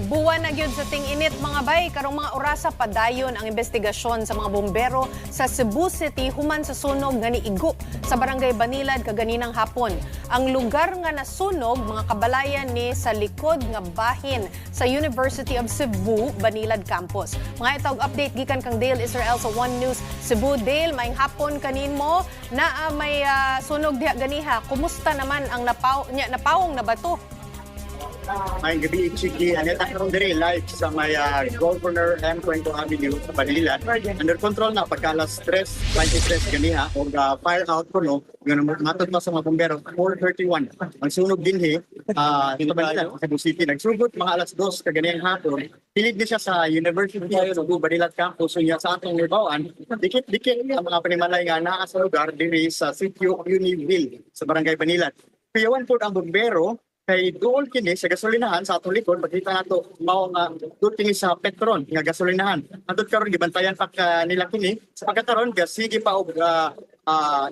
Buwan na gyud sa ting-init, mga bay, karong mga orasa padayon ang investigasyon sa mga bombero sa Cebu City human sa sunog nga niigo sa Barangay Banilad kaganinang hapon. Ang lugar nga nasunog, mga kabalayan, ni sa likod nga bahin sa University of Cebu Banilad Campus. Mga itawg update gikan kang Dale Israel sa One News Cebu. Dale, maayong hapon kanimo. Naa may sunog diha ganiha. Kumusta naman ang napaw nya, napawong na ba to? Maayong gabii, Chiki. Aneta, karon diri live sa may Governor M. Cuenco Avenue sa Banilad. Under control na pagka alas 3:23 ganiha og fire out kuno nga matod pa sa mga bombero 4:31. Ang sunog dinhi sa Banilad, sa Cebu City, nagsugod mga alas 2 kaganihang hapon. Kilid ni siya sa University of Cebu Banilad Campus. Unya sa atong nahibaw-an, dikit-dikit ang mga panimalay nga naa sa lugar diri sa Sitio Univille sa Barangay Banilad. Kuyawan po ang bombero kay duol kini sa gasolinahan sa atong likod. Pagkita nato, mao nga duol kini sa Petron nga gasolinahan. Antud karon gibantayan pa ka nila kini. Sa pagkakaron, sige pa og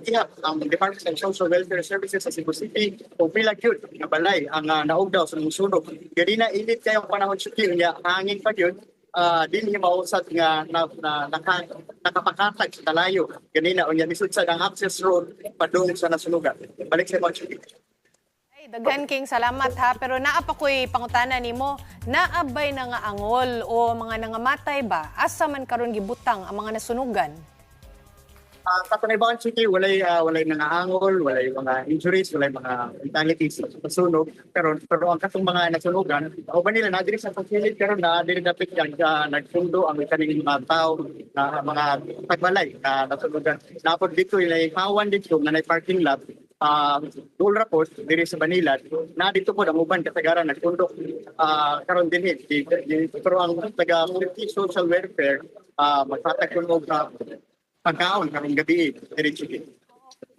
ihap ang Department of Social Welfare Services sa Cebu City kung pila gyud nga balay ang naugdaw sa sunog. Ganina init kayo ang panahon, Chiki, unya hangin pa gyud. Dinhi mausad nga na nakapakatag sa kalayo ganina, unya lisod sad ang access road padung sa nasunugan. Balik sa imo, Chiki. Ay, daghan king salamat ha, pero naa pa ko'y pangutana nimo. Naa bay nangaangol o mga nangamatay ba? Asa man karon gibutang ang mga nasunugan? Sa Panaybakan City, walay nangaangol, walay mga injuries, walay mga fatalities sa sunog. Pero ang katong mga nasunugan, o ba nila na diri sa pagsilid karon, na diri dapit yan nagsundo ang kaning mga tao na mga tagbalay na nasunugan. Napod dito ilay hawan dito nga nay parking lot, duol ra po diri sa Banilad na dito po ang uban kasagaran nagtundok karon dinhi pero ang taga City Social Welfare maghatag kun og pagkaon karong gabi diri, Chiki.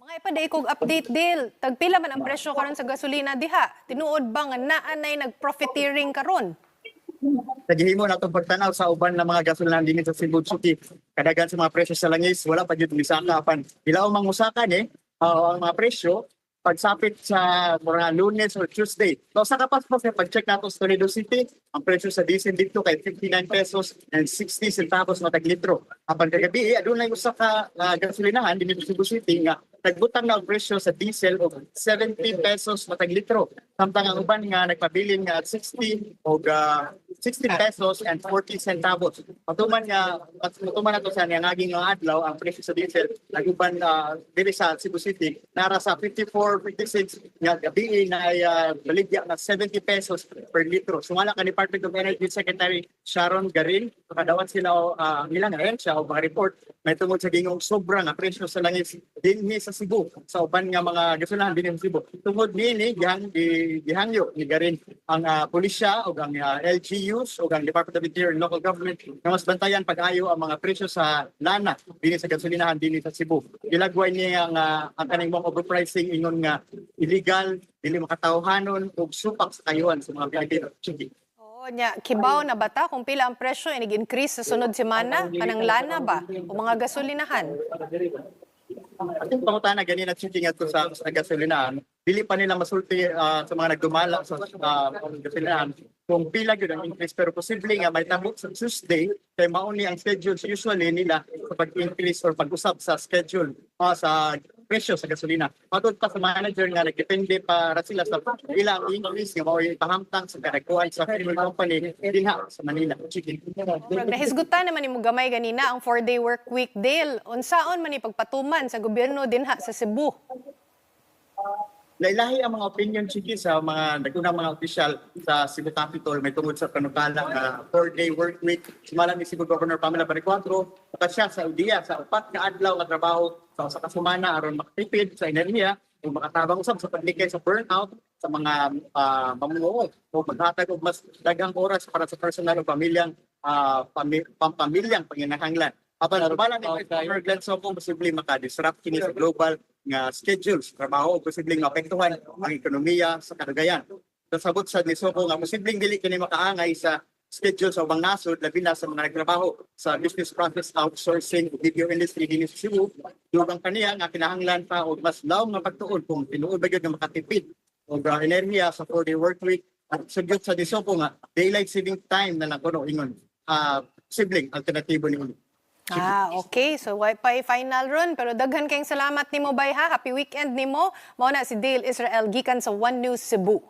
Mga ipaday kog update, Dale. Tagpila man ang presyo karon sa gasolina diha? Tinuod ba nga naa nay nag-profiteering karon? Nagihimo na itong pagtanaw sa uban ng mga gasolina dinhi sa Cebu City. Kadaghan sa mga presyo sa langis, wala pa jud misaka apan. Ilaw mangusaka ni ang mga presyo pagsapit sa mga Lunes or Tuesday. So sa kapas po sa pag-check nato sa Toledo City, ang presyo sa diesel dito kay 59 pesos and 60 centavos matag litro. Apan kagabi, adunay usa ka gasolinahan dinhi sa Cebu City nga nagbutang na og presyo sa diesel og 70 pesos matag litro. Samtang ang uban nga nagpabilin nga at 60 og 60 pesos and 40 centavos. Matuman nato sa niya ngaging nga adlaw, ang presyo sa diesel naguban diri sa Cebu City nara sa 54, 56 nga gabi na ay baligya na 70 pesos per litro. Sumala ka Department of Energy Secretary Sharon Garin, makadawat sila ilang ahensya o mga report may tungod sa gingong sobra nga presyo sa langis dinhi sa Cebu sa uban nga mga gasolinahan dinhi sa Cebu. Tungod niini, gihangyo ni Garin ang pulisya o ang LGUs o ang Department of Interior and Local Government nga mas bantayan pag-ayo ang mga presyo sa lana dinhi sa gasolinahan dinhi sa Cebu. Gilagway niya ang kaning mga overpricing, ingon nga illegal, dili makatawhanon ug supak sa kayuhan sa mga Pilipino. Sige. Oo, nya, kibaw na ba ta kung pila ang presyo inig increase sa sunod semana kanang lana ba o mga gasolinahan? Atong pangutana ganina, Chiki, ngadto sa gasolinahan, dili pa nila masulti sa mga nagdumala sa gasolinahan kung pila gyud ang increase, pero posible nga may tabo sa Tuesday kay mao ni ang schedule usually nila sa pag-increase or pag-usab sa schedule sa presyo sa gasolina. Matod pa sa manager nga nagdepende para sila sa ilang increase nga mao ipahamtang sa kadagkuhan sa fuel company dinha sa Manila. Chiki. Murag nahisgutan naman nimo gamay ganina ang 4-day work week, Dale. Unsaon man ni pagpatuman sa gobyerno dinha sa Cebu? Lailahi ang mga opinion, Chiki, sa mga nagunang mga opisyal sa Cebu Capitol may tungod sa panukala nga 4-day work week. Sumala ni Cebu Governor Pamela Baricuatro, maka siya sa ideya sa 4 ka adlaw nga trabaho sa usa ka semana aron makatipid sa enerhiya ug makatabang usab sa paglikay sa burnout sa mga mamumuo o maghatag og mas daghang oras para sa personal o pamilyang pampamilyang panginahanglan. Apan sumala ni Governor Glenn Soco, posible maka-disrupt kini sa global nga schedules trabaho o posibleng maapektuhan ang ekonomiya sa kadugayan. Kasabot sa ni Soco nga posibleng dili kini makaangay sa schedule sa ubang nasod, labi na sa mga nagtrabaho sa business process outsourcing o BPO industry dinhi sa Cebu. Dugang kaniya nga kinahanglan pa og mas lawom nga pagtuon kung tinuod ba gyud nga makatipid og enerhiya sa 4-day work week. Sugyot sa Desopo nga daylight saving time na lang kuno ingon sibling alternatibo ni. Ah, okay. So, way pa final ron. Pero daghan kayong salamat nimo, bay, ha. Happy weekend nimo. Mao na si Dale Israel gikan sa One News Cebu.